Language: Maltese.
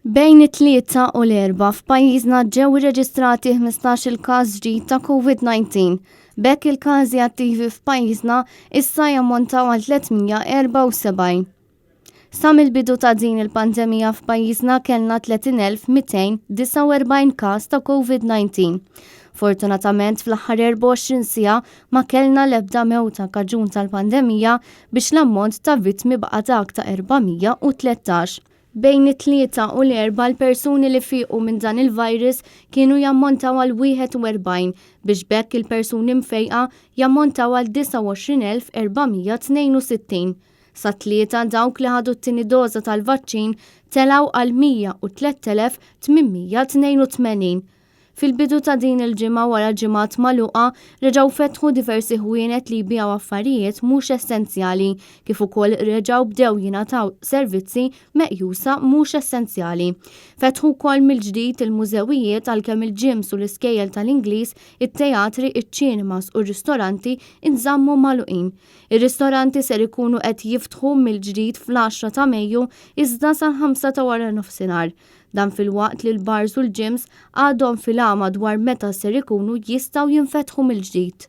Bejn it-Tlieta u l-Erbgħa f'pajjiżna ġew irreġistrati 15-il każ ġdid ta' Covid-19. B'hekk il-każi attivi f'pajjiżna issa jammontaw għal 374. Sa mill-bidu ta' din il-pandemija f'pajjiżna kellna 30,249 każ ta' Covid-19. Fortunatament fl-aħħar 24 siegħa ma kellna l-ebda mewta kaġun tal-pandemija biex l-ammont ta' vittmi baqa' dak ta' 413. Bejn it-Tlieta u l-Erbgħa l-persuni li fiequ minn dan il-virus kienu jammontaw għal 41 biex b'hekk il-persuni mfejqa jammontaw għal 29,462. Sat-Tlieta dawk li ħadu t-tieni doża tal-vaċċin telgħu għal 103,882. Fil-bidu ta' din il-ġimgħa wara ġimgħat magħluqa reġgħu fetħu diversi ħwienet li jbigħu affarijiet mhux essenzjali kif ukoll reġgħu bdew jingħataw servizzi meqjusa mhux essenzjali. Fetħu wkoll mill-ġdid il-mużewijiet għalkemm il-gyms u l-iskejjel tal-Ingliż, it-teatri, iċ-ċinemas u r-ristoranti nżammu magħluqin. Ir-ristoranti ser ikunu qed jiftħu mill-ġdid fl-10 ta' Mejju iżda sal-5 ta' waranofsinhar. Dan filwaqt li l-bars u l-gyms għadhom fil-għama dwar meta ser ikunu jistgħu jinfetħu mill-ġdid.